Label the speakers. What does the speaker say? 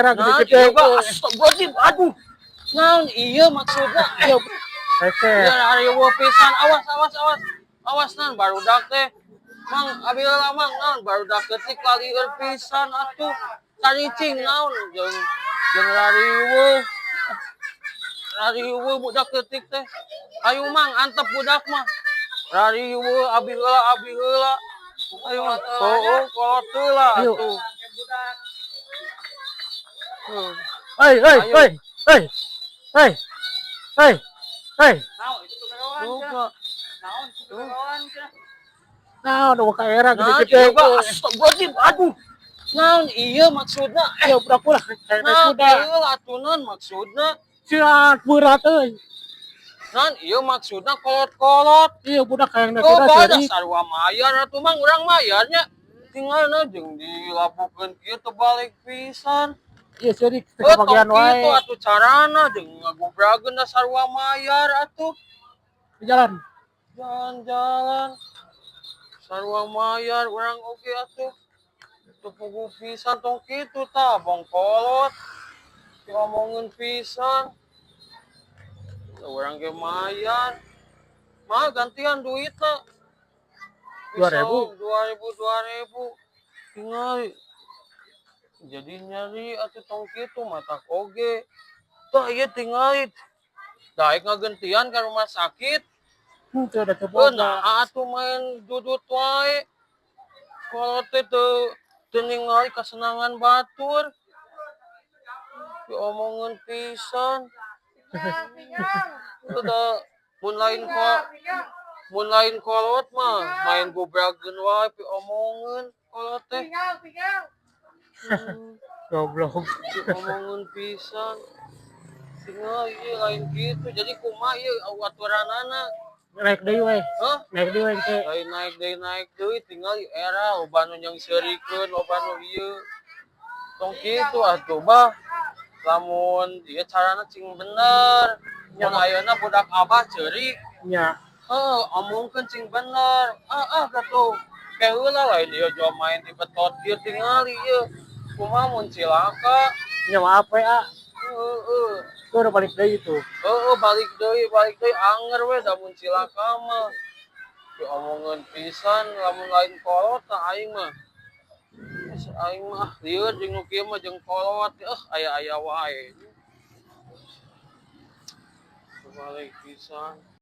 Speaker 1: Nah,
Speaker 2: Gede-gede.
Speaker 1: iya, astagfirullahaladzim, aduh. Naon iya maksudna? Eh,
Speaker 2: Hese.
Speaker 1: iya, riweuh pisan. Awas, awas, awas. Awas nan barudak teh. Mang, abi heula, Mang, naon barudak leutik lalieur pisan atuh. Caricing naon jeung jeung rariweuh. Rariweuh budak leutik teh. Ayo, Mang, antep budak mah. Rariweuh, abi heula, abi heula. Ayo, oh, kolot heula
Speaker 2: Ayo.
Speaker 1: Atuh. Hmm.
Speaker 2: Hei, hei,
Speaker 1: Ayo.
Speaker 2: Hei, hei. Hei. Hei. Hei.
Speaker 1: Lupa.
Speaker 2: Nah, udah ka era
Speaker 1: Nah,
Speaker 2: gede-gede.
Speaker 1: iya, astagfirullahaladzim, aduh. Naon iya maksudna? Eh,
Speaker 2: Ayo budak ulah kayak
Speaker 1: nah,
Speaker 2: kuda.
Speaker 1: Iya atuh, naon maksudna?
Speaker 2: Sia berat euy.
Speaker 1: Naon iya maksudna kolot-kolot?
Speaker 2: Iya, budak kayak
Speaker 1: Oh,
Speaker 2: kuda
Speaker 1: bae
Speaker 2: ceurik.
Speaker 1: Sarua mayar atuh, Mang, urang mayarnya. Tinggal na jeung dilapokeun kieu teu balik pisan.
Speaker 2: Iya, ceurik teu
Speaker 1: Oh, tong
Speaker 2: kebagian wae.
Speaker 1: kitu atuh carana jeung ngagubrageun da sarua mayar atuh.
Speaker 2: Di jalan.
Speaker 1: Jalan-jalan. Sarua mayar urang oge atuh. Teu puguh pisan, tong kitu tah, bong kolot. Diomongin pisan. Urang ge mayar. Mah gantian duitna.
Speaker 2: 2.000.
Speaker 1: 2.000, 2.000. Tinggal jadi nyari atuh, tong kitu matak oge. Tah, ieu tingali. Daek ngagentian ka rumah sakit.
Speaker 2: Henteu da teu
Speaker 1: Oh,
Speaker 2: boga.
Speaker 1: Nah, atuh main dudut wae. Kolot teh teu teu ningali kasenangan batur. Diomongin pisan. Udah mun lain kolot mah main gobrageun wae, piomongeun kolot teh.
Speaker 2: Goblok.
Speaker 1: Diomongin pisan. Tinggal ieu lain gitu. Jadi kumaha ieu aturanana?
Speaker 2: Naik deui we.
Speaker 1: Hah?
Speaker 2: Naik deui we engke.
Speaker 1: Lain naik deui, naik deui, tinggal era loba nu yang seurikeun, loba nu ieu. Tong kitu atuh, Bah. Lamun ieu carana cing bener. Mun ayeuna budak Abah ceurik,
Speaker 2: Nya.
Speaker 1: Heuh, omongkeun cing bener. Ah, ah katuh. Ke heula lain ieu jual main di betot kieu, tingali ieu. Kumaha mun cilaka?
Speaker 2: Nya, maaf we, ah.
Speaker 1: Heeh.
Speaker 2: Itu udah balik deui itu.
Speaker 1: Heeh, balik deui, balik deui, anger we da mun cilaka mah. Diomongeun pisan, lamun lain kolot tah aing mah. Geus aing mah ah lieur jeung nu kieu mah, jeung kolot eh aya-aya wae. Balik pisan.